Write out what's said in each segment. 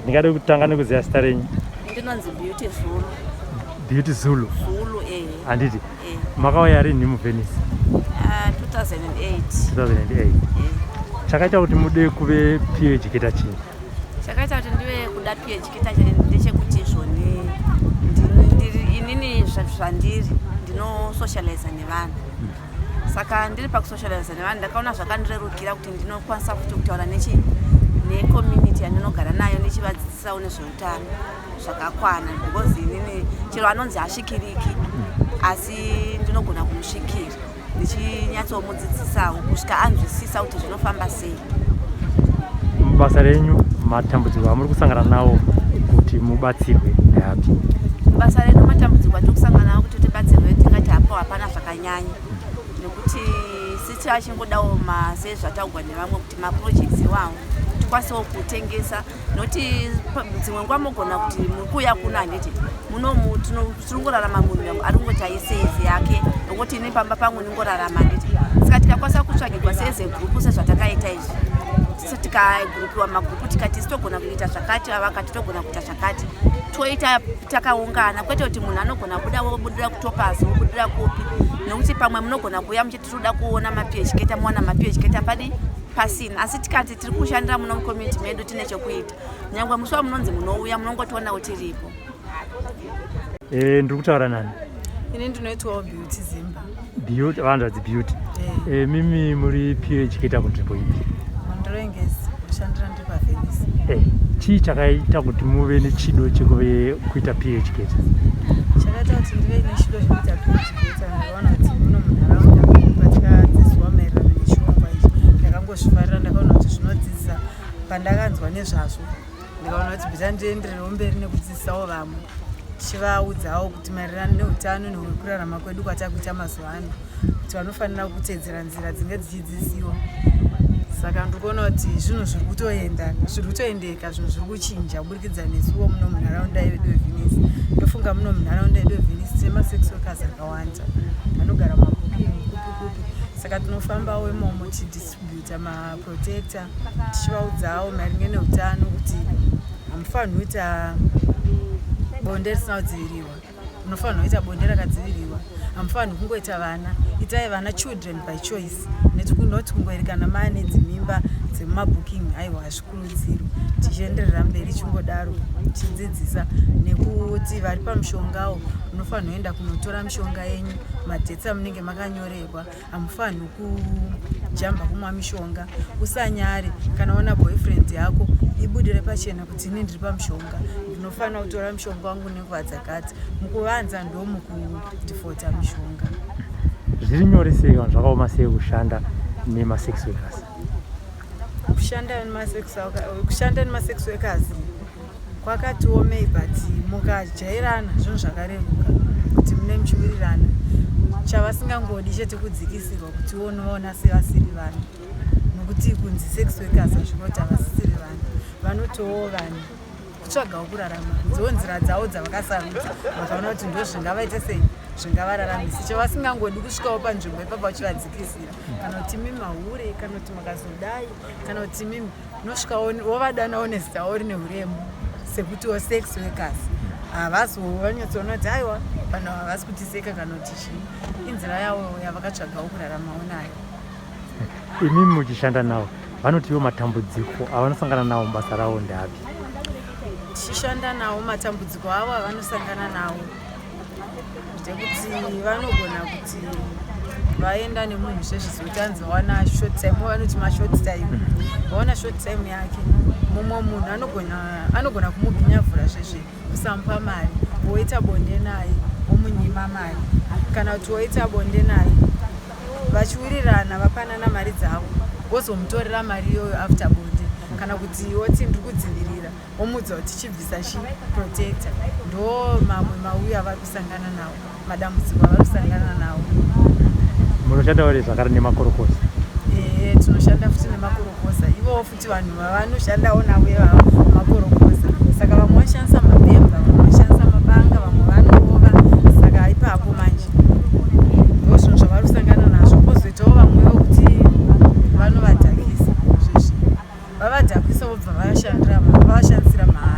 Ndingade kutanga nekuziva zita renyu. Ndinonzi Beauty Zulu. Beauty Zulu. Zulu eh. Handiti. Eh. Makauya rinhi muVenice? 2008. 2008. Eh. Chakaita kuti mude kuve peer educator chii? Chakaita kuti ndive kuda peer educator ndechekuti izvoni inini zvandiri ndinosocializa nevanhu. Saka ndiri pakusocializa nevanhu ndakaona zvakandirerukira kuti ndinokwanisa futi kutaura nechi necommunity yandinogara nayo ndichivadzidzisawo nezveutano zvakakwana because inini chero anonzi hasvikiriki asi ndinogona kumusvikira ndichinyatsomudzidzisawo kusvika anzwisisa kuti zvinofamba sei. Mubasa renyu matambudziko amuri kusangana nawo kuti mubatsirwe ndeapi? Basa redu matambudziko atiri kusangana nawo kuti tibatsirwe tingati hapo hapana zvakanyanya nekuti sisi achingodawo sezvataugwa nevamwe kuti maprojects iwawo tikwanisewo kutengesa nokuti dzimwe nguva mogona kuti muri kuuya kuno handiti munomu tiri kungorarama munhu ari kungoita iseizi yake nokuti ini pamba pangu ndingorarama handiti. Saka tikakwanisa kutsvagirwa seze gurupu sezvatakaita izvi, tikagurupiwa magurupu tikati isi togona kuita zvakati, avakati togona kuita zvakati, toita takaungana, kwete kuti munhu anogona kubuda wobudira kutopazi wobudira kupi, nokuti pamwe munogona kuuya muchiti tinoda kuona mapeer educator, muwana mapeer educator padi pasina. Asi tikati tiri kushandira muno mucommunity medu tine chekuita, nyangwe musi wamunonzi munouya munongotionawo tiripo. Ndiri kutaura nani? Ini ndinoitwawo Beauty Zimba. Beauty, vanhu Beauty. Mimi muri peer educator kunzvimbo ipi? Mundirengezi, kushandira ndiri paVenice. Chii chakaita kuti muve nechido chekuve kuita peer educator? Chakaita kuti ndive nechido chekuita peer educator, ndakaona kuti muno munharaunda patikadzidziswa maererano nechirongwa ichi ndakangozvifarira. Ndakaona kuti zvinodzidzisa. Pandakanzwa nezvazvo ndikaona kuti better ndiendererewo mberi nekudzidzisawo vamwe, tichivaudzawo kuti maererano neutano nekurarama kwedu kwatakuita mazuva ano, kuti vanofanira kuteedzera nzira dzinge dzichidzidzisiwa. Saka ndikuona kuti zvinhu zviri kutoenda, zviri kutoendeka, zvinhu zviri kuchinja kuburikidza nesuwo muno munharaunda yedu yeVenice. Ndofunga muno munharaunda yedu yeVenice tine masex workers akawanda anogara mumabooking kupi kupi, saka tinofambawo imomo tichidistributa maprotector, tichivaudzawo maringe neutano kuti hamufaniri kuita bonde risina kudzivirirwa, munofanirwa kuita bonde rakadzivirirwa. Hamufanirwi kungoita vana, itai vana children by choice, not kungoerekana maane dzimimba dzemumabooking. Aiwa, hazvikurudzirwi. Tichienderera mberi chingodaro tichidzidzisa nekuti vari pamushongawo munofanirwa kuenda kunotora mishonga yenyu madates amunenge makanyorerwa. Hamufanirwi kujamba kumwa mishonga. Usanyare kana waona boyfriend yako, ibudire pachena kuti ini ndiri pamushonga, ndinofanira kutora mushonga wangu nenguva dzakati. Mukuvanza ndo mukudefota mishonga. Zviri nyore sei kana zvakaoma sei kushanda nemasex workers? Kushanda nemasex workers kwakati omei, but mukajairana zvinhu zvakareruka kuti mune muchiwirirana. Chavasingangodi chete kudzikisirwa kuti unoona sevasiri vanhu, nokuti kunzi sex workers hazvinoti havasisiri vanhu, vanotowo vanhu kutsvagawo kurarama. Dzo nzira dzavo dzavakasarudza, vakaona kuti ndo zvingavaite sei, zvingavararamisi. Chavasingangodi kusvikawo panzvimbo ipapo vachivadzikisira, kana kuti imi mahure, kana kuti makazodai, kana kuti imimi unosvika wovadanawo nezitawo rine uremu sekutiwo sex workers, havazovanyatsoona kuti aiwa, vanhu havasi kutiseka kana kuti chii. Inzira yavo yavakatsvagawo kuraramawo nayo. Imimi muchishanda navo, vanotiwo matambudziko avanosangana nawo mubasa ravo ndeapi? Tichishanda nawo, matambudziko avo avanosangana nawo ndekuti vanogona kuti vaenda nemunhu sezvizotanzi vawana short time, vanoti mashort time, vaona short time yake. Mumwe munhu anogona kumubhinyavhura zvezve kusamupa mari, woita bonde naye womunyima mari, kana kuti woita bonde naye vachiwirirana, vapanana mari dzavo, wozomutorera mari iyoyo after bonde, kana kuti woti ndiri kudzivirira, womudza kuti chibvisa chiprotector. Ndo mamwe mauyo avari kusangana nawo, madambudziko avari kusangana nawo. Munoshandawo here zvakare nemakorokoza? Ehe, tinoshanda futi nemakorokoza. Ivowo futi vanhu vavanoshandawo navo ivava makorokoza, saka vamwe vanoshandisa mabhemba, vamwe vanoshandisa mabanga, vamwe vanorova. Saka ipapo manje ndo zvinhu zvavari kusangana nazvo. Kwozoitawo vamwewo kuti vanovadhakisa zvezvi, vavadhakisa vobva vavashandisira mahara.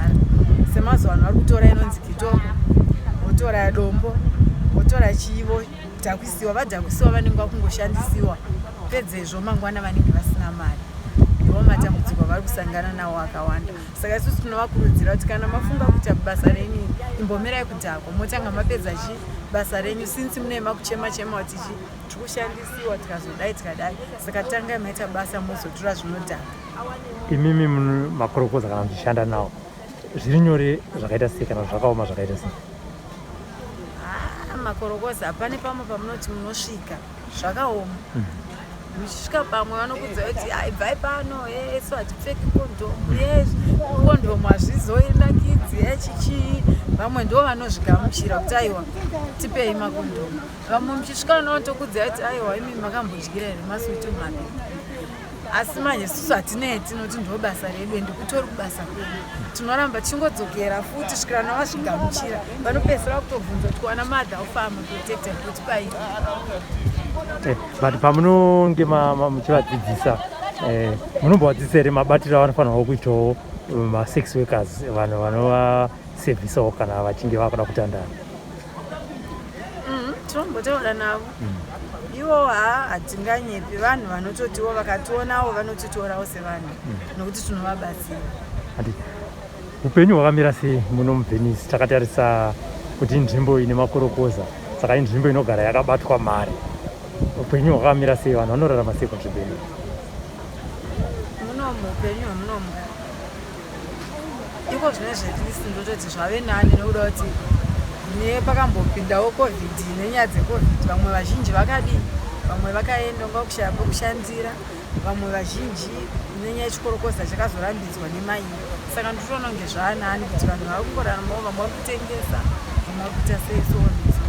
vachivodhakwisiwa vadhakwisiwa vanenge vakungoshandisiwa pedzezvo mangwana vanenge vasina mari ndiwo matambudziko avari kusangana nawo akawanda saka isusu tinovakurudzira kuti kana mafunga kuita basa renyu imbomirai kudhakwa motanga mapedza chi basa renyu since munee makuchema chema kuti chi tiri kushandisiwa tikazodai tikadai saka tangai maita basa mozotora zvinodhaka imimi makorokoza kana muchishanda nawo zviri nyore zvakaita sei kana zvakaoma zvakaita sei ah, makorokoza pane pamwe pamunoti munosvika zvakaoma muchisvika pamwe vanokudza kuti ibvai pano yesu hatipfeki kondomu ye kondomu hazvizoinakidzi yechichii vamwe ndo vanozvigamuchira kuti aiwa tipei makondomu vamwe muchisvika vanotokudzai kuti aiwa imi makambodyira here maswiti mumabhegi asi manje isusu hatinei tinoti ndo basa redu ende kutori kubasa kwedu tinoramba tichingodzokera futi svikira navazvigamuchira vanopedzisira kutobvunza kuti kuwana mother ufama protector kuti pai eh, but pamunonge muchivadzidzisa eh, munombovadzidzisa here mabatiro avanofanirwa kuitawo eh, masex workers vanhu vanovasevhisawo kana vachinge vakuda kutandara tinombotaura navo ivo ha hatinganyepi vanhu vanototiwo vakationawo vanotitorawo sevanhu nokuti tinovabatsira Andi upenyu hwakamira sei muno muVenice takatarisa kuti inzvimbo ine makorokoza saka inzvimbo inogara yakabatwa mari upenyu hwakamira sei vanhu vanorarama sei kunzvimbo ino munomu upenyu hwemunomu iko zvinezvi at least ndototi zvave nani nekuda kuti nepakambopindawo covid nenyaya dzecovid vamwe vazhinji vakadii vamwe vakaenda unga kushaya pokushandira vamwe vazhinji nenyaya yechikorokoza chakazorambidzwa nemaini saka nditoona kunge zvaanani kuti vanhu vari kungoraramawo vamwe vari kutengesa vamwe vari kuita sei so on so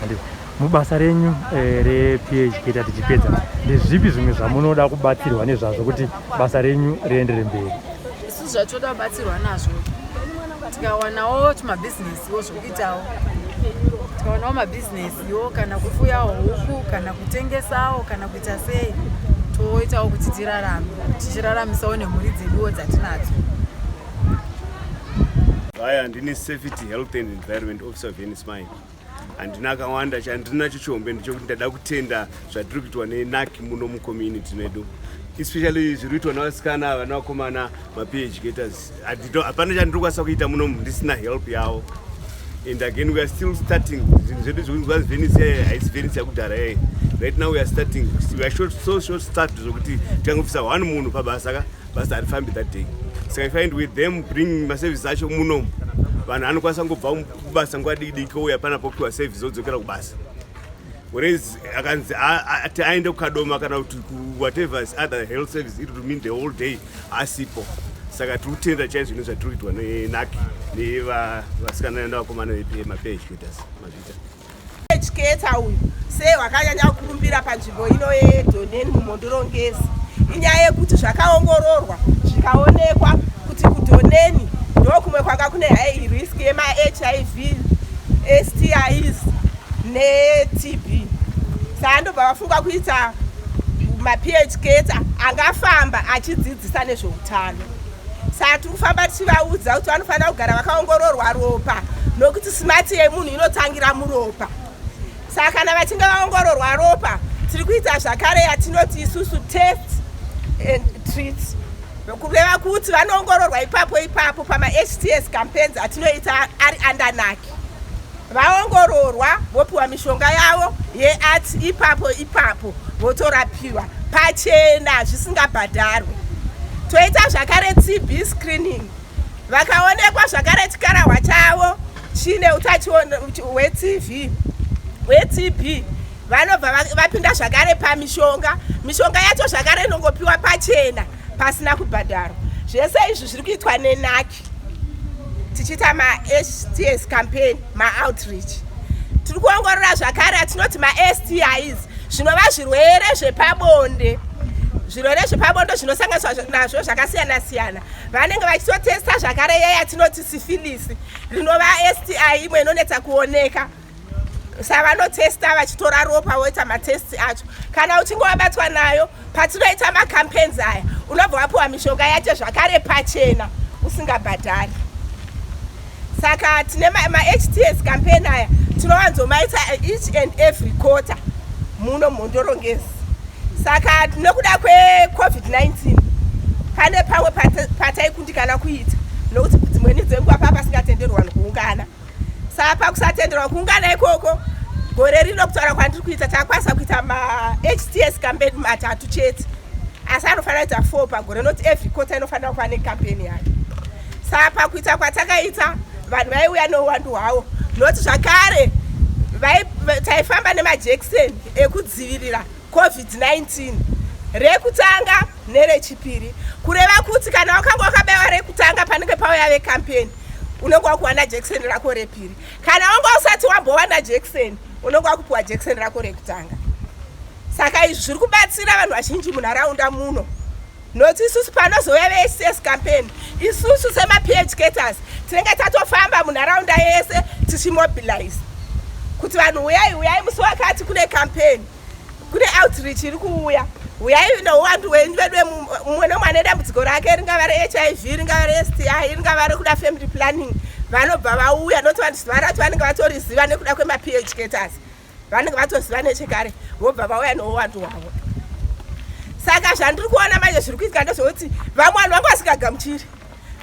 Andi mubasa renyu eh, repeer educator tichipedza ndezvipi zvimwe zvamunoda kubatsirwa nezvazvo kuti basa renyu riendere mberi isusu zvatoda kubatsirwa nazvo tikawanawo tumabhizinesiwo zvokuitawo tikawanawo mabhizinesiwo kana kufuyawo huku kana kutengesawo kana kuita sei toitawo kuti tirarame tichiraramisawo nemhuri dzeduwo dzatinadzo Haya, ndini safety health and environment officer Venice Mine. Handina akawanda chandinacho chihombe ndechekuti ndada kutenda zvatiri kuitwa neNAC muno mucommunity medu especially zviri kuitwa navasikana vana vakomana mapeer educators hapana chandiri kukwanisa kuita muno ndisina help yavo and again we are still starting zvinhu zvedu zvekunzwa Venice yaya haisi Venice yakudhara yai right now we are starting we are short, so short start zvokuti tikangobvisa one munhu pabasa ka basa harifambi that day saka i find with them bring maservice acho munomu vanhu anokwanisa kungobva kubasa nguva diki diki ouya panapo piwa service odzokera kubasa whereas akanzi ati aende kukadoma kana kuti whatever other health service it would mean the whole day asipo saka tiri kutenda chaizvo ino zvatiri kuitwa neNAC nevasikana nevakomana vemapeer educators mazvita educator uyu sei wakanyanya kukurumbira panzvimbo ino yeDhoneni muMhondoro-Ngezi inyaya yekuti zvakaongororwa zvikaonekwa kuti kuDhoneni ndokumwe kwanga kune high risk yemaHIV STIs neTB saka ndobva vafunga kuita mapeer educator angafamba achidzidzisa nezveutano saka tiri kufamba tichivaudza kuti vanofanira kugara vakaongororwa ropa nokuti smart yemunhu inotangira muropa saka kana vachinge vaongororwa ropa tiri kuita zvakare yatinoti isusu test and treat kureva kuti vanoongororwa ipapo ipapo pamaHTS campaigns atinoita ari under NAC vaongororwa vopiwa mishonga yavo yeART ipapo ipapo votorapiwa pachena zvisingabhadharwe toita zvakare TB screening vakaonekwa zvakare chikarahwa chavo chine utachiona hweTV hweTB vanobva vapinda zvakare pamishonga mishonga yacho zvakare inongopiwa pachena pasina kubhadharwa zvese izvi zviri kuitwa neNAC tichiita maHTS campaign maoutreach tiri kuongorora zvakare atinoti maSTIs zvinova zvirwere zvepabonde zvirwere zvepabonde zvinosanganiswa nazvo zvakasiyana siyana vanenge vachitotesta zvakare iya yatinoti syphilis rinova STI imwe inonetsa kuoneka saka vanotesta vachitora ropa voita matesti acho kana uchinge wabatwa nayo patinoita macampaigns aya unobva wapiwa mishonga yacho zvakare pachena usingabhadhari saka tine maHTS campaign aya Tinowanzomaita each and every quarter muno Mhondoro-Ngezi. Saka nekuda kweCovid-19 pane pamwe pataikundikana kuita nokuti dzimweni dzenguva paa pasingatenderwi vanhu kuungana. Saka pakusatenderwa kuungana ikoko, gore rino kutaura kwandiri kuita takakwanisa kuita maHTS campaign matatu chete, asi anofanira kuita 4 pagore noti every quarter inofanira kuva necampaign yayo. Saka pakuita kwatakaita vanhu vaiuya neuwandu hwavo, noti zvakare taifamba nemajekiseni ekudzivirira COVID-19 rekutanga nerechipiri, kureva kuti kana wakanga wakabaiwa rekutanga panenge pauya vecampaign unenge wakuwana jekiseni rako repiri. Kana wanga usati wambowana jekiseni unenge wakupiwa jekiseni rako rekutanga. Saka izvi zviri kubatsira vanhu vazhinji munharaunda muno, noti isusu panozouya veHTS campaign, isusu semapeer educators tinenge tatofamba munharaunda yese tichimobilize kuti vanhu uyai, uyai musi wakati kune campaign, kune outreach iri kuuya, uyai neuwandu hwenyu vedu. Mumwe nomwe ane dambudziko rake, ringava reHIV, ringava reSTI, ringava rekuda family planning, vanobva vauya noti vanhu zuva racho vanenge vatoriziva nekuda kwemapeer educators, vanenge vatoziva nechekare, vobva vauya neuwandu hwavo. Saka zvandiri kuona manje zviri kuitika ndezvekuti vamwe vanhu vanga vasingagamuchiri.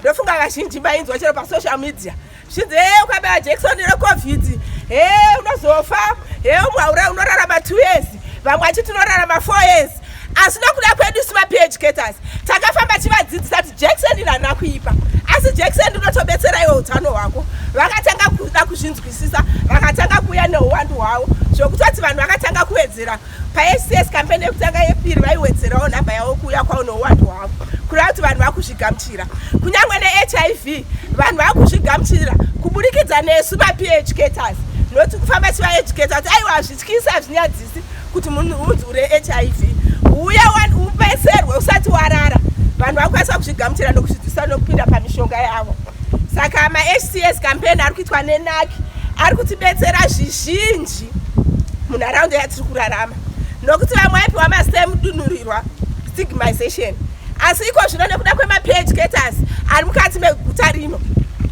Ndofunga vazhinji mainzwa chero pasocial media zvichinzi, "He, ukabaya jekisoni reCovid, he, unozofa, he, umwe unorarama 2 years," vamwe vachiti unorarama 4 years. Asi nokuda kwedu isu mapeer educators takafamba tivadzidzisa kuti jekiseni harina kuipa, asi jekiseni rinotobetsera iwe utano hwako. Vakatanga kuda kuzvinzwisisa, vakatanga kuuya neuwandu hwavo, zvokutoti vanhu vakatanga kuwedzera paHTS campaign yekutanga, yepiri, vaiwedzerawo nhamba yavo kuuya kwavo neuwandu hwavo, kureva kuti vanhu vakuzvigamuchira. Kunyange neHIV vanhu vakuzvigamuchira kuburikidza nesu mapeer educators, noti kufamba tivaeducata kuti aiwa, hazvityisi, hazvinyadzisi kuti munhu unzi une HIV, uya ubetserwe usati warara. Vanhu vakukwanisa kuzvigamuchira nokuzvidzisa nokupinda pamishonga yavo. Saka maHTS campaign ari kuitwa neNAC ari kutibetsera zvizhinji munharaunda yatiri kurarama, nokuti vamwe vaipiwa mazita emudunhurirwa, stigmatization, asi iko zvino nekuda kwemapeer educators ari mukati meguta rino,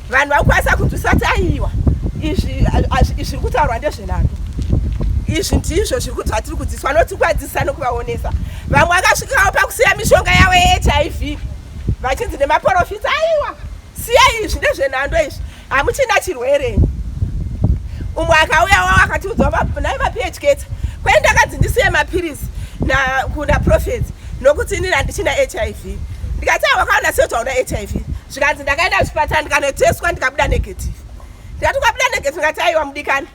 vanhu vakukwanisa kunzwisisa kuti aiwa, izvi zviri kutaurwa ndezvenhando, izvi ndizvo zviri kuti zvatiri kudzidziswa, noti kuvadzidzisa nokuvaonesa. Vamwe vakasvikawo pakusiya mishonga yavo yeHIV vachinzi nemaprofita, "Aiwa, siyai izvi, ndezvenhando izvi, hamuchina chirwere." Umwe akauyawo akatiudzwa nai mapeer educator, "Kwai ndakanzi ndisiye mapirisi kuna prophet nokuti inini handichina HIV." Ndikati, "Wakaona sei kuti hauna HIV?" Zvikanzi, "Ndakaenda kuchipatara ndikanoteswa ndikabuda negative." Ndikati, "Ukabuda negative?" Ndikati, "Aiwa mudikani,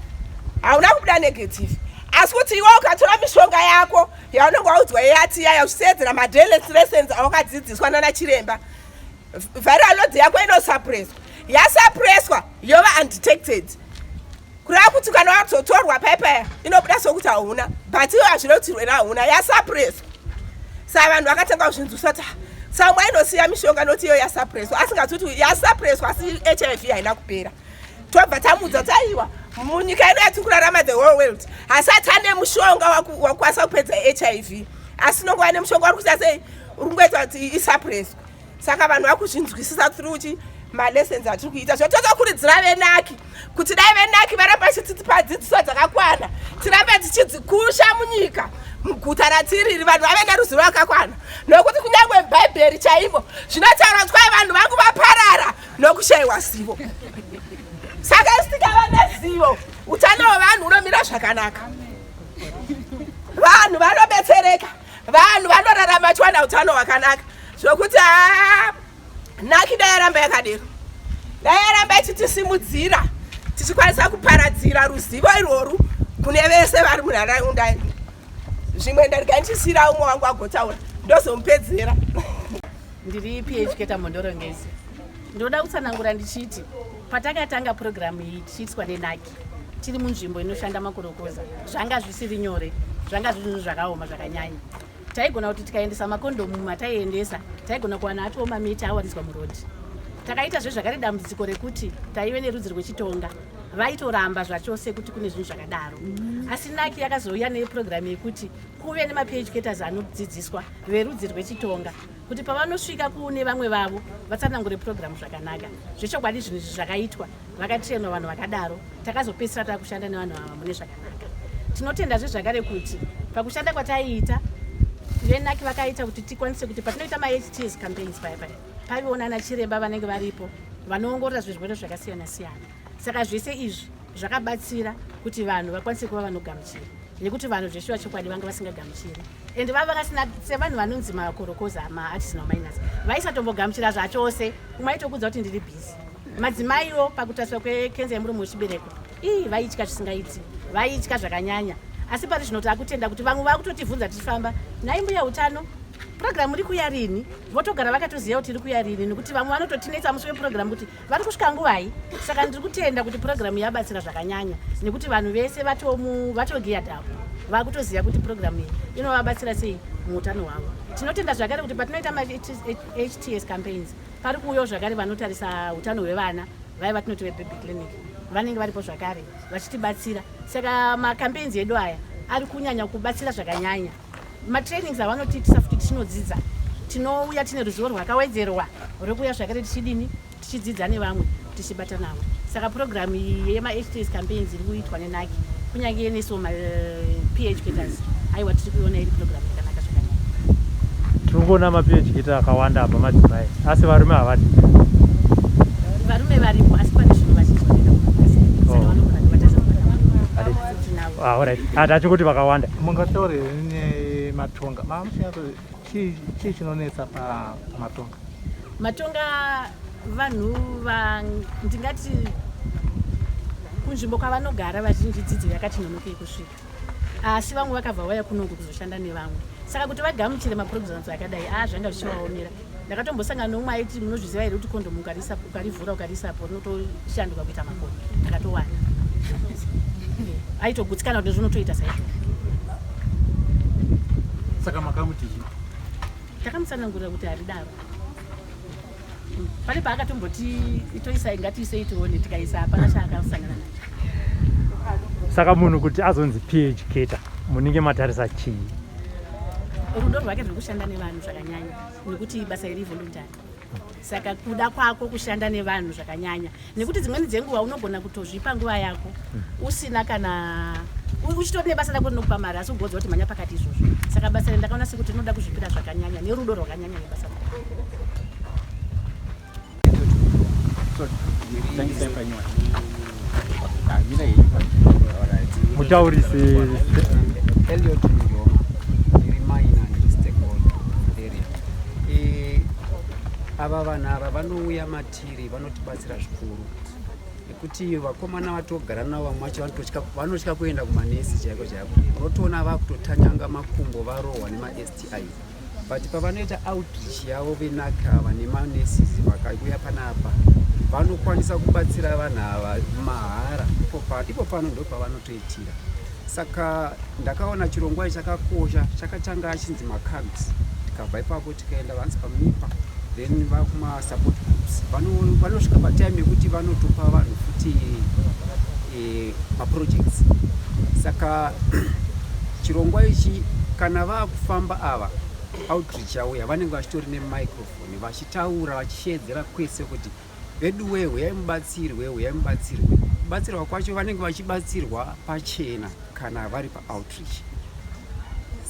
hauna kubuda negative, asi kuti iwe ukatora mishonga yako yaunenge waudzwa yati yaya, uchiteedzera madaily lessons awakadzidziswa nana chiremba, viral load yako inosuppresswa. Yasuppresswa yova undetected, kureva kuti kana wazotorwa paipaya inobuda sokuti hauna, but iwe hazvino kuti rwere hauna, yasuppresswa." Saka vanhu vakatanga kuzvinzwisa kuti samwe ainosiya mishonga noti iyo yasuppresswa, asingazi kuti yasuppresswa asi HIV haina kupera. Tobva tamuudza kuti aiwa, munyika ino yatiri kurarama, the whole world, hasati ane mushonga wakukwanisa kupedza HIV, asi nongova nemushonga uri kuita sei, uri kungoita kuti isuppresswe. Saka vanhu vakuzvinzwisisa through chi malessons atiri kuita. Zvototokurudzira veNAC kuti dai veNAC varamba vachitipa dzidziso dzakakwana, tirambe tichidzikusha munyika, muguta ratiriri, vanhu vave neruzivo rwakakwana, nokuti kunyange Bhaibheri chaimo zvinotaura kuti kwai vanhu vangu vaparara nokushayiwa zivo. Saka isi tikava nezivo, utano hwevanhu hunomira zvakanaka, vanhu vanobetsereka, vanhu vanorarama vachiwana utano hwakanaka, zvokuti haa, NAC dai yaramba yakadero, dai yaramba ichitisimudzira, tichikwanisa kuparadzira ruzivo irworu kune vese vari munharaunda. Zvimwe ndarega ndichisiyira umwe wangu agotaura, ndozomupedzera. Ndiri peer educator Mhondoro-Ngezi. Ndinoda kutsanangura ndichiti patakatanga purogiramu iyi tichiitiswa neNAC tiri munzvimbo inoshanda makorokoza, zvanga zvisiri nyore, zvanga zviri zvinhu zvakaoma zvakanyanya. Taigona kuti tikaendesa makondomu mataiendesa, taigona kuwana atiwo mamita awaridzwa murodhi. Takaita zvezvakare dambudziko rekuti taive nerudzi rwechitonga, vaitoramba zvachose kuti kune zvinhu zvakadaro. Asi NAC yakazouya nepurogiramu yekuti kuve nemapeer educators anodzidziswa verudzi rwechitonga. kuti pavanosvika kune vamwe vavo vatsanangure purogiramu zvakanaka. Zvechokwadi zvinhu izvi zvakaitwa, vakatrenwa vanhu vakadaro, takazopedzisira takushanda nevanhu ava mune zvakanaka. Tinotendazve zvakare kuti pakushanda kwataiita veNAC vakaita kuti tikwanise kuti patinoita maHTS campaigns paya paya paivewo nana chiremba vanenge varipo vanoongorora zvirwere zvakasiyana siyana. Saka zvese izvi zvakabatsira kuti vanhu vakwanise kuva vanogamuchira nekuti vanhu zveshuwa chokwadi vanga vasingagamuchiri and vava vakasina sevanhu vanonzi makorokoza maartisanal miners vaisatombogamuchira zvachose umwe aitokudza kuti ndiri busy madzimaiwo pakutariswa kwekenza yemuromo wechibereko ii vaitya zvisingaiti vaitya zvakanyanya asi pari zvino takutenda kuti vamwe vakutotivhunza tichifamba nhai mbuya utano purogiramu iri kuya rini votogara vakatoziva kuti iri kuya rini nekuti vamwe vanototinetsa musi wepurogiramu kuti vari kusvika nguvai saka ndiri kutenda kuti purogiramu yabatsira zvakanyanya nekuti vanhu vese vatogeadapo vakutoziva kuti purogiramu iyi inovabatsira sei muutano hwavo tinotenda zvakare kuti patinoita mahts campaigns pari kuuyawo zvakare vanotarisa utano hwevana vaya vatinoti vebaby clinic vanenge varipo zvakare vachitibatsira saka macampaigns edu aya ari kunyanya kubatsira zvakanyanya matrainings avanotiitisa futi tichinodzidza tinouya tine ruzivo rwakawedzerwa rwekuuya zvakare tichidini tichidzidza nevamwe tichibata navo saka purogiramu iyi yemahts campaigns iri kuitwa nenaki kunyange nesuwo maphketers eh, aiwa tiri kuiona iri purogiramu yakanaka zvakanyanya tiri kuona maphketer akawanda apa madzimai asi varume havadi varume varipo asi pane zvino vazhinji vanoenda kumabasa saka oh. vanogona kuvatadza kubata Ah, alright. Ah, tachikuti vakawanda. Mungataure here nematonga? Mamuchinyatso chii chii chinonetsa pamatonga? Matonga vanhu va ndingati kunzvimbo kwavanogara vazhinji dzidzo yakati nonokei kusvika asi vamwe vakabva vauya kunoku kuzoshanda nevamwe saka kuti vagamuchire maprograms akadai a ah, zvanga zvichivaomera ndakatombosangana neumwe aiti munozviziva here kuti kondomu ukarivhura ukarisapo rinotoshanduka kuita makono akatowanda aitogutsikana kuti zvinotoita saizvozvo saka makamuti chii takamutsanangurira kuti haridaro pane paakatomboti itoisai ngatiisei tione tikaisa hapana chaakasangana nacho saka munhu kuti azonzi phketa munenge matarisa chii rudo rwake rwekushanda nevanhu zvakanyanya nekuti basa iri voluntary saka kuda kwako kushanda nevanhu zvakanyanya nekuti dzimweni dzenguva unogona kutozvipa nguva yako usina kana uchitori nebasa rako rinokupa mari asi ugoziva kuti mhanya pakati izvozvo saka basa iri ndakaona sekuti rinoda kuzvipira zvakanyanya nerudo rwakanyanya nebasa rako Mutaurisi Elliot Mujoma ndiri mine and stakeholder area. E, ava vanhu ava vanouya matiri vanotibatsira zvikuru nekuti vakomana vatogara navo vamwe vacho vanotya kuenda kumanesi chaiko chaiko unotoona vakutotanyanga makumbo varohwa nemaSTI but pavanoita outreach yavo veNAC ava nemanurses vakauya panapa vanokwanisa kubatsira vanhu ava mahara ipo pano ndo pavanotoitira saka ndakaona chirongwa ichi chakakosha chakatanga achinzi macards tikabva ipapo tikaenda vanzi pamipa then vakumasupport groups vanosvika patime yekuti vanotopa vanhu futi e, maprojects saka chirongwa ichi kana vaakufamba ava outreach yauya vanenge vachitori nemicrophone vachitaura vachisheedzera kwese kuti veduwee huyai mubatsirwe huyai mubatsirwe kubatsirwa kwacho vanenge vachibatsirwa pachena kana vari paoutreach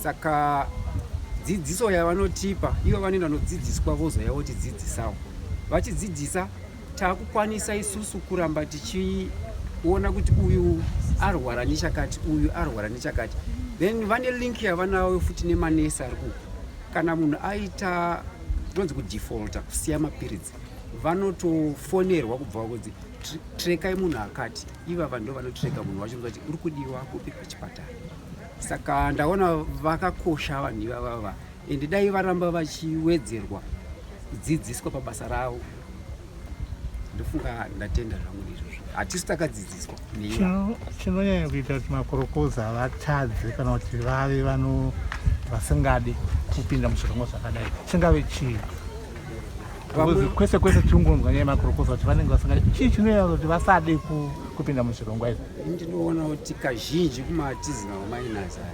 saka dzidziso yavanotipa ivo vanoenda nodzidziswa vozouya votidzidzisawo vachidzidzisa Takukwanisa isusu kuramba tichiona kuti uyu arwara nechakati, uyu arwara nechakati. Then vane link yavanayo futi nemanesi ari kuku. Kana munhu aita tonzi kudefaulta kusiya mapiritsi vanotofonerwa kubva kunzi trekai munhu akati ivava ndo vanotreka munhu wacho kuti uri kudiwa kupi kuchipatara saka ndaona vakakosha vanhu ivavava ende dai varamba vachiwedzerwa kudzidziswa pabasa ravo ndofunga ndatenda zvangu izvozvo hatisi takadzidziswa chinonyanya kuita kuti makorokoza vatadze kana kuti vave vano vasingadi kupinda muzvirongwa zvakadai chingave chii kwese kwese tingonzwa nyaya yemakorokoza kuti vanenge vasingadi chii chinonyanya kuti vasade kupinda muzvirongwa izvi ndinoona kuti kazhinji kumaartisanal miners aya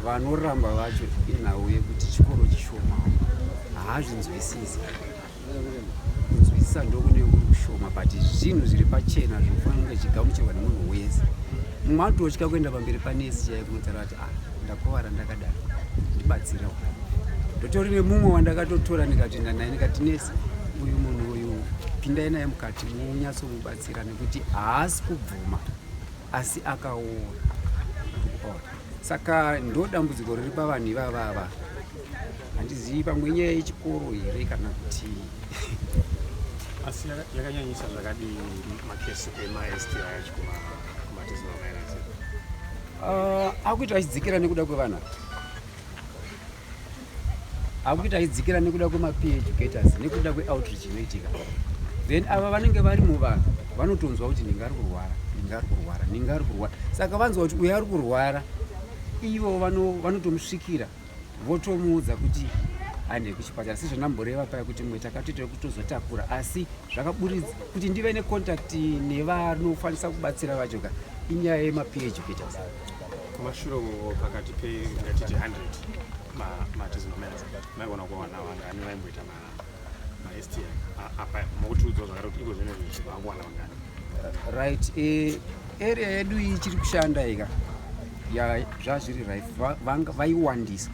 vanoramba vacho inhau yekuti chikoro chishoma. Haazvinzwisisi. Kunzwisisa ndokune kuri kushoma but zvinhu zviri pachena zvinofanira kunge zvichigamuchirwa nemunhu wese. Mumwe anototya kuenda pamberi panesi chaiye kunotaura kuti ah ndakuvara ndakadai ndibatsira. Ndotori nemumwe wandakatotora ndikatoenda naye ndikati nesi uyu munhu uyu pindai naye mukati munyatsomubatsira nekuti haasi kubvuma asi akaora. Saka ndo dambudziko riri pavanhu ivava ava. Handizivi pamwe inyaya yechikoro here kana kuti asi yakanyanyisa zvakadii makesi emaSTI acho kumatizino virus? Akuita achidzikira nekuda kwevanhu ava. Akuita achidzikira nekuda kwemapeer educators nekuda kweoutreach inoitika. Then ava vanenge vari muvanhu vanotonzwa kuti ninga ari kurwara, ninga ari kurwara, ninga ari kurwara. Saka vanzwa kuti uyu ari kurwara, ivo vanotomusvikira votomuudza kuti hande kuchipatara. Sezvandamboreva paya kuti mwe takatoita kutozotakura, asi zvakaburitsa kuti ndive necontact nevanokwanisa kubatsira vacho ka inyaya yemapeer educators. Kumashure uko pakati pe ngatiti 100 maartisanal miners maigona kuwana vangani vaimboita maSTI apa mokutiudzawo zvakare kuti iko zvino izvi vakuwana vangani? Right, area yedu iyi ichiri kushanda ika zvazviri right, vaiwandisa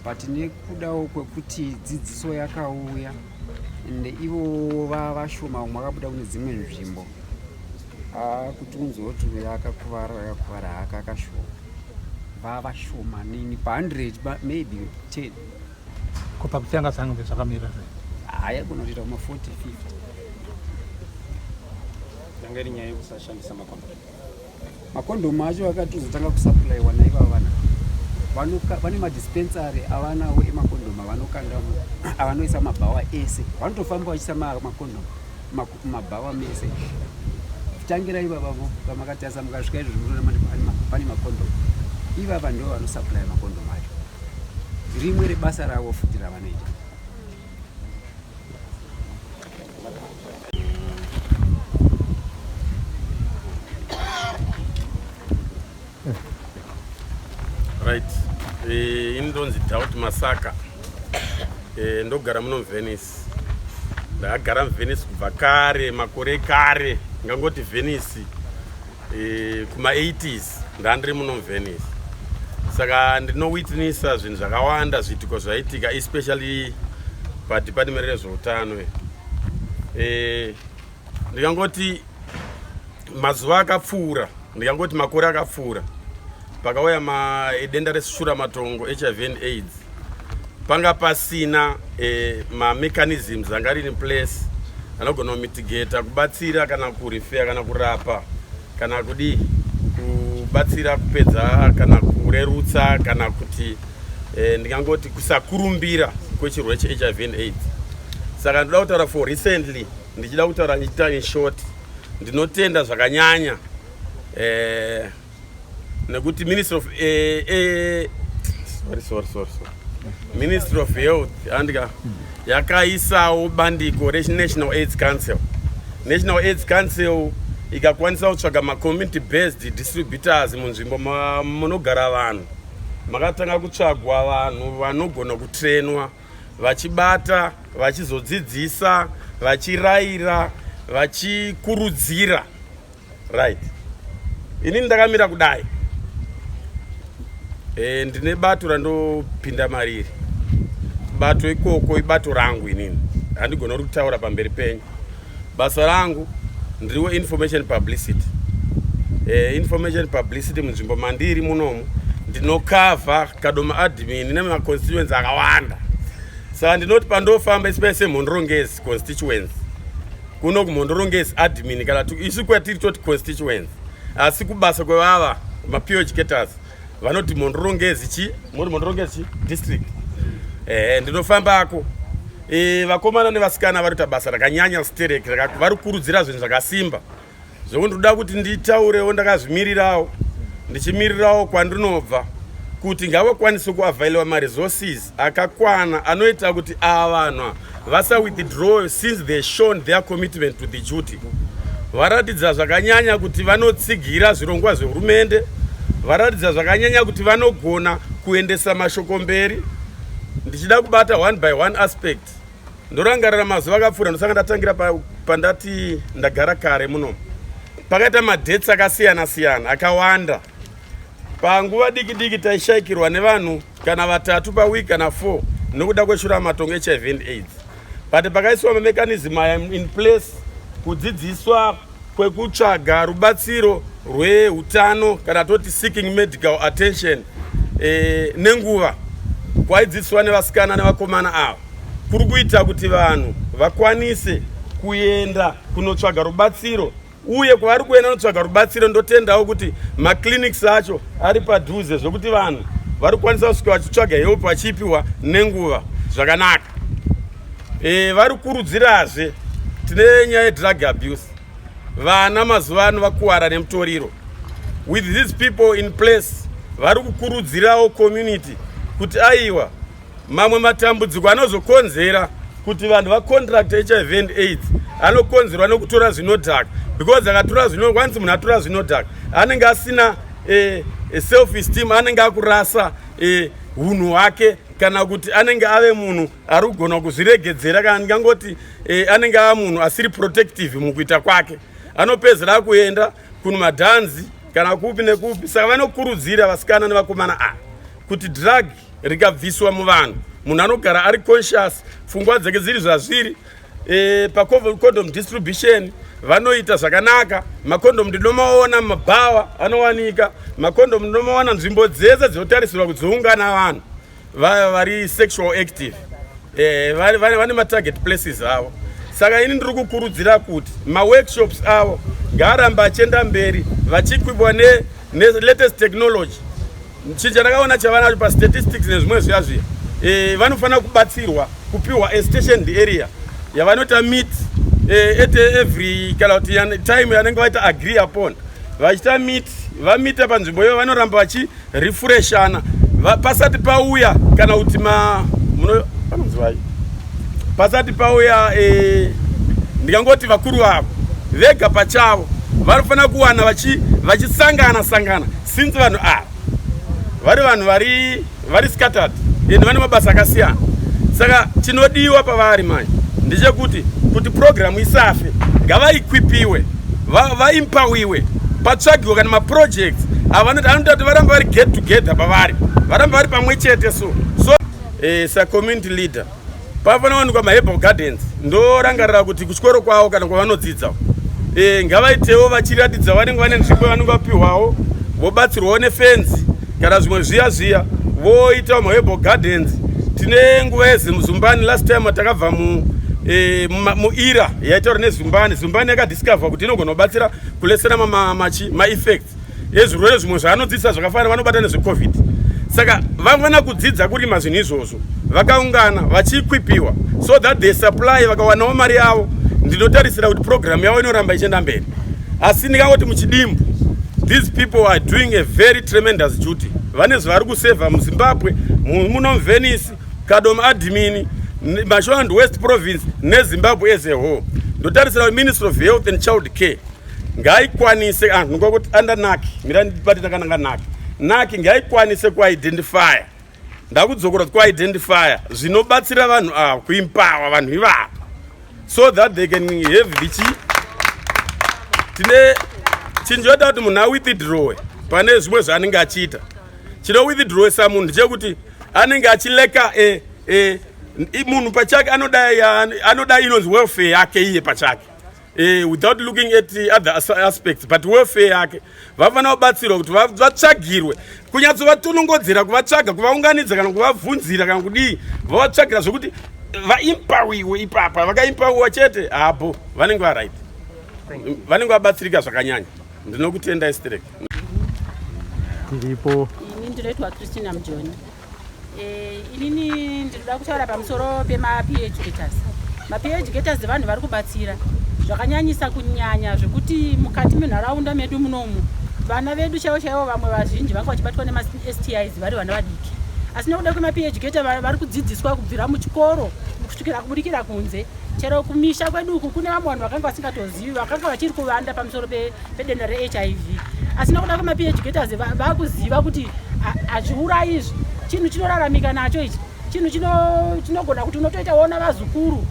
but nekudawo kwekuti dzidziso yakauya ende ivo vavashoma, vamwe vakabuda kune dzimwe nzvimbo. Kuti unzwe kuti uyu akakuvara, uyu akakuvara, haka akashoma, vavashoma nini pa100 maybe 10. Ko pakutanga zvange zvakamira sei? Haya kunotoita kuma 40 50. Yanga iri nyaya yekusashandisa makondomu. Makondomu acho akatozotanga kusupplywa naivava vana vane madispensary avanawo emakondomu avanokanda avanoisa mabhawa ese, vanotofamba vachiisa makondomu mabhawa mese. Tangira ivava vamakatarisa mukasvika izvo munoona pane makondomu. Ivava ndo vanosupplya makondomu acho, rimwe rebasa ravo futi ravanoita. Right, ini ndonzi Doubt Masaka, ndogara muno muVenice. Ndakagara muVenice kubva kare, makore kare, ngangoti Venice kuma 80s ndandiri muno muVenice. Saka ndinowitnessa zvinhu zvakawanda, zviitiko zvaitika especially padepartment rezveutano. Ndikangoti mazuva akapfuura, ndikangoti makore akapfuura, pakauya denda reshura matongo HIV and AIDS, panga pasina mamechanisms anga ari in place anogona kumitigata, kubatsira kana kurifeya kana kurapa kana kudii, kubatsira kupedza kana kurerutsa kana kuti ndingangoti kusakurumbira kwechirwere cheHIV and AIDS. Saka ndoda kutaura for recently, ndichida kutaura ndichiita in short, ndinotenda zvakanyanya nekuti Ministry of sorry, sorry, sorry, sorry. Ministry of Health andika yakaisawo bandiko reNational AIDS Council. National AIDS Council ikakwanisa kutsvaga macommunity based distributors munzvimbo munogara vanhu, makatanga kutsvagwa vanhu vanogona kutrenwa vachibata, vachizodzidzisa, vachirayira, vachikurudzira. Right, inini ndakamira kudai, ndine bato randopinda mariri. Bato ikoko ibato rangu inini, handigona uri kutaura pamberi penyu. Basa rangu ndiriwe information publicity, information publicity munzvimbo mandiri munomu. Ndinokavha Kadoma admin nemaconstituency akawanda, saka ndinoti pandofamba especially seMhondorongezi constituency kuno, kuMhondorongezi admin, kana isu kwatiri toti constituency, asi kubasa kwevava mapeer educators vanoti Mhondorongezi chi muri Mhondorongezi chi district. Ndinofambako, vakomana nevasikana vari kuita basa rakanyanya sterek, vari kukurudzira zvinhu zvakasimba zvokuti ndoda kuti nditaurewo ndakazvimirirawo, ndichimirirawo kwandinobva kuti ngavakwanise kuavailiwa maresources akakwana anoita kuti ava vanhu vasawithdraw since they shown their commitment to the duty. Varatidza zvakanyanya kuti vanotsigira zvirongwa zvehurumende, varatidza zvakanyanya kuti vanogona kuendesa mashoko mberi. Ndichida kubata one by one aspect. Ndorangarira mazuva akapfuura, ndosanga ndatangira pandati ndagara kare muno, pakaita madhets akasiyana siyana akawanda. Panguva diki diki taishaikirwa nevanhu kana vatatu pawiki kana 4 nokuda kweshuramatongo, HIV and AIDS. But pakaiswa mamechanism aya in place, kudzidziswa kwekutsvaga rubatsiro rweutano kana toti seeking medical attention nenguva kwaidzidziswa nevasikana nevakomana ava, kuri kuita kuti vanhu vakwanise kuenda kunotsvaga rubatsiro. Uye kwavari kuenda kunotsvaga rubatsiro, ndotendawo kuti maclinics acho ari padhuze, zvokuti vanhu vari kukwanisa kusvika vachitsvaga help, vachiipiwa nenguva zvakanaka. Vari kukurudzirazve, tine nyaya yedrug abuse. Vana mazuva ano vakuwara nemutoriro. With these people in place, vari kukurudzirawo community kuti aiwa, mamwe matambudziko anozokonzera kuti vanhu vacontract HIV and AIDS anokonzerwa nekutora zvinodhaka, because akatora zvino, once munhu atora zvinodhaka, anenge asina self esteem, anenge akurasa unhu hwake, kana kuti anenge ave munhu ari kugona kuzviregedzera, kana ndingangoti anenge ava munhu asiri protective mukuita kwake, anopedzera kuenda kunumadhanzi kana kupi nekupi. Saka vanokurudzira vasikana nevakomana ava kuti drug rikabviswa muvanhu, munhu anogara ari conscious, pfungwa dzake dziri zvazviri. Pacondom distribution vanoita zvakanaka. Macondom ndinomaona mumabhawa anowanika, macondom ndinomaona nzvimbo dzese dzinotarisirwa kudziungana vanhu vari sexual active. Vane matarget places avo. Saka ini ndiri kukurudzira kuti maworkshops avo ngaarambe achienda mberi, vachiequipwa nelatest technology. Chinhu chandakaona chavanacho pastatistics nezvimwe zviya zviya, vanofanira kubatsirwa kupiwa a stationed area yavanoita meet at every kana kuti time yanenge vaita agree upon, vachiita meet, vamita panzvimbo iyoyo, vanoramba vachirefreshana pasati pauya kana kuti panonzwai, pasati pauya ndingangoti vakuru vavo vega pachavo vanofanira kuwana vachisangana sangana, since vanhu ava vari vanhu vari scattered and vane mabasa akasiyana. Saka chinodiwa pavari manje ndechekuti kuti programu isafe, ngavaequipiwe, vaempowiwe, patsvagiwe kana maprojects avanoti anoita kuti varambe vari get together, pavari varambe vari pamwe chete. So sacommunity leader, panofanira kuwanikwa maherbal gardens. Ndorangarira kuti kuchikoro kwavo kana kwavanodzidza, ngavaitewo vachiratidza vanenge vane nzvimbo yavanenge vapiwawo, vobatsirwawo nefenzi kana zvimwe zviya zviya, voitawo maherbal gardens. Tine nguva yezumbani. Last time takabva muira yaitaura nezumbani, zumbani yakadiscover kuti inogona kubatsira kulessena maeffects ezvirwere zvimwe zvaanodzidzisa zvakafanana vanobata nezveCovid. Saka vafana kudzidza kurima zvinhu izvozvo vakaungana, vachiequipiwa, so that they supply. Vakawanawo mari yavo, ndinotarisira kuti programu yavo inoramba ichienda mberi. Asi ndingangoti muchidimbu, these people are doing a very tremendous duty. Vane zvavari kusevha muZimbabwe muno, muVenice, Kadoma admin, Mashonaland West Province neZimbabwe as a whole. Ndotarisira kuti Ministry of Health and Child Care ngaikwanise, ah, ndingokuti under NAC, mira ndibate takananga NAC, NAC ngaikwanise kuidentifya, ndakudzokora kuidentifya zvinobatsira vanhu ava, kuempower vanhu ivava so that they can have the chi tine chinhu choita kuti munhu awithdrawe pane zvimwe zvaanenge achiita. Chino withdrawesa munhu ndechekuti anenge achilacka munhu pachake anoda inonzi welfare yake iye pachake, without looking at other aspects but welfare yake. Vafanira kubatsirwa kuti vatsvagirwe, kunyatsovatonongodzera, kuvatsvaga, kuvaunganidza kana kuvabvunzira kana kudii, vavatsvagira zvokuti vaempowiwe ipapa. Vakaempowiwa chete hapo vanenge varight, vanenge vabatsirika zvakanyanya. Ndinokutenda isterek. Tiripo. Ini ndinoitwa Christina Mujoni. Inini ndinoda kutaura pamusoro pemapeer educators. Mapeer educators vanhu vari kubatsira zvakanyanyisa, kunyanya zvekuti mukati menharaunda medu munomu, vana vedu chaivo chaivo, vamwe vazhinji vanga vachibatwa nemaSTIs vari vana vadiki, asi nekuda kwemapeer educator vari kudzidziswa kubvira muchikoro kusvikira kubudikira kunze. Chero kumisha kwedu uku kune vamwe vanhu vakanga vasingatozivi, vakanga vachiri kuvanda pamusoro pedenda reHIV, asi nekuda kwemapeer educators vakuziva kuti hazviurayi izvi, chinhu chinoraramika nacho ichi, chinhu chinogona kuti unotoita wona vazukuru.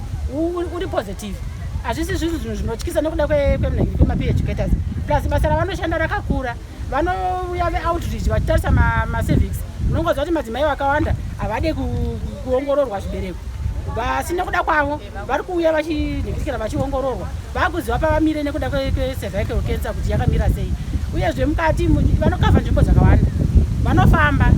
Uri positive, hazvisi zvinhu zvinhu zvinotyisa nekuda kwemapeer educators. Plus basa ravanoshanda rakakura. Vanouya veoutreach vachitarisa macervix. Unongoziva kuti madzimai vakawanda havade kuongororwa zvibereko, asi nekuda kwavo vari kuuya vachinhikirikira, vachiongororwa, vakuziva pavamire nekuda kwecervical cancer kuti yakamira sei. Uyezve mukati vanokavha nzvimbo dzakawanda, vanofamba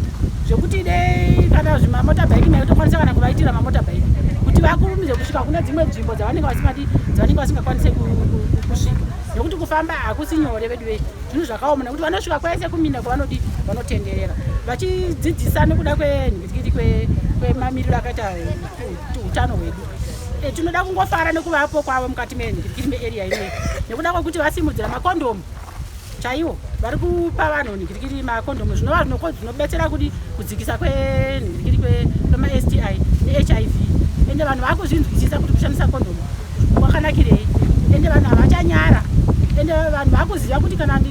zvekuti dei kana zvimamotorbike maitokwanisa kana kuvaitira mamotorbike kuti vakurumidze kusvika kune dzimwe nzvimbo dzavanenge vasingadi, dzavanenge vasingakwanise kusvika, nekuti kufamba hakusi nyore vedu vei. Zvinhu zvakaoma nekuti vanosvika kwese kuminda kwavanodi, vanotenderera vachidzidzisa nekuda kwenhikirikiri kwemamiriro akaita utano hwedu. Tinoda kungofara nekuvapo kwavo mukati menhikirikiri mearea inoyi, nekuda kwekuti vasimudzira makondomu chaiwo. Vari kupa vanhu nhikirikiri makondomu, zvinova zvinobetsera kudi kudzikisa kwenhikirikiri kwemaSTI neHIV. Ende vanhu vakuzvinzwisisa kuti kushandisa kondomu kwakanakirei, ende vanhu havachanyara, ende vanhu vakuziva kuti kana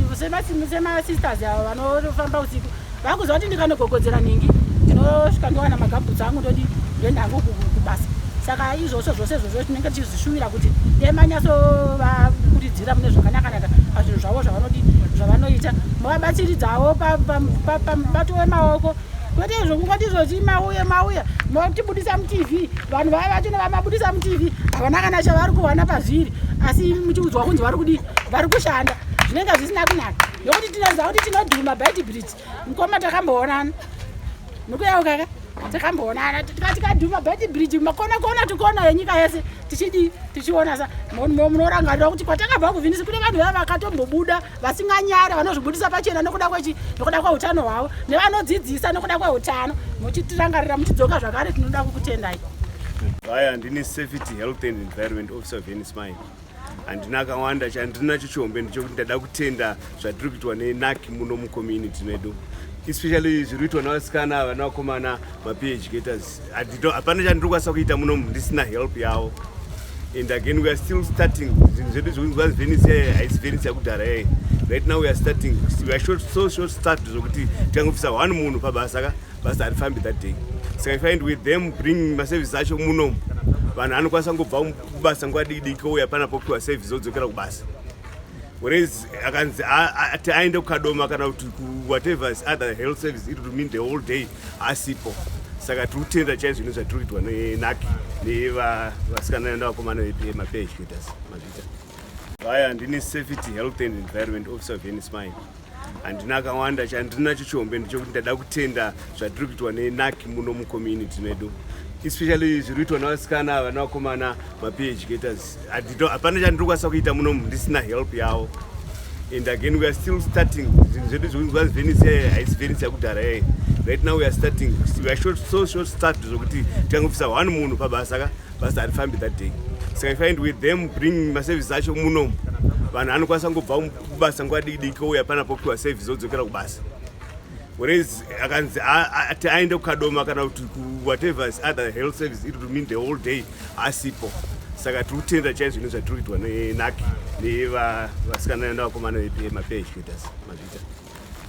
semasisters avo vanofamba usiku vakuziva kuti ndikanogogodzera nhingi ndinosvika ndowana magabhutsu angu, ndodi ndoenda hangu kubasa. Saka izvozvo zvose izvozvo tinenge tichizvishuvira kuti dai manyatsovakurudzira mune zvakanakanaka pazvinhu zvavo zvavanodi zvavanoita, movabatsiridzawo pamubato wemaoko, kwete izvo kungoti izvozvi mauya mauya motibudisa muTV. Vanhu vaya vachona vamabudisa muTV havana kana chavari kuwana pazviri, asi muchiudzwa kunzi vari kudii, vari kushanda. Zvinenge zvisina kunaka nokuti tinoziva kuti tinodhuma Beitbridge. Mukoma, takamboonana, mukuyeuka ka? Takamboonana tikadhuma Beitbridge, makona kona tukona yenyika yese tichidi tichiona. Sa munorangarira kuti kwatakabva kuVenus kune vanhu vaya vakatombobuda vasinganyara, vanozvibudisa pachena nokuda kwechi nokuda kweutano hwavo, nevanodzidzisa nokuda kweutano. Muchitirangarira muchidzoka zvakare, tinoda kukutendai. Haya, ndini safety, health and environment officer Venice Mine. Handina akawanda, chandinacho chihombe ndechekuti ndada kutenda zvatiri kuitwa neNAC muno mucommunity medu, especially zviri kuitwa navasikana ava nevakomana mapeer educators. Hapana chandiri kukwanisa kuita muno ndisina help yavo. And again, we are still starting zvinhu zvedu zvekunzwa Venice yaya haisi Venice yakudhara yai. Right now we are starting, we are short, so short start zvokuti tikangobvisa one munhu pabasa ka, basa harifambi that day. Saka I find with them bring maservice acho muno, vanhu anokwanisa kungobva kubasa nguva diki diki ouya panapo piwa service, odzokera kubasa, whereas akanzi ati aende kuKadoma kana kuti kuwhatever other health service, it would mean the whole day asipo. Saka tiri kutenda chaizvo ino zvatiri kuitwa neNAC nevasikana nevakomana vemapeer educators. Mazvita. Haya, ndini safety, health and environment officer Venice Mine. Handina akawanda, chandinacho chihombe ndechekuti ndada kutenda zvatiri kuitwa neNAC muno mucommunity medu, especially zviri kuitwa navasikana ava nevakomana mapeer educators. Hapana chandiri kukwanisa kuita muno ndisina help yavo. And again, we are still starting zvinhu zvedu zvekunzwa Venice yaya haisi Venice yakudhara yai. Right now we are starting, we are short, so short start zvokuti tikangobvisa one munhu pabasa ka, basa harifambi that day. Saka I find with them bring maservice acho muno, vanhu anokwanisa kungobva kubasa nguva diki diki ouya panapo piwa service, odzokera kubasa, whereas akanzi ati aende kuKadoma kana kuti kuwhatever other health service, it would mean the whole day asipo. Saka tiri kutenda chaizvo ino zvatiri kuitwa neNAC nevasikana nevakomana vemapeer educators. Mazvita.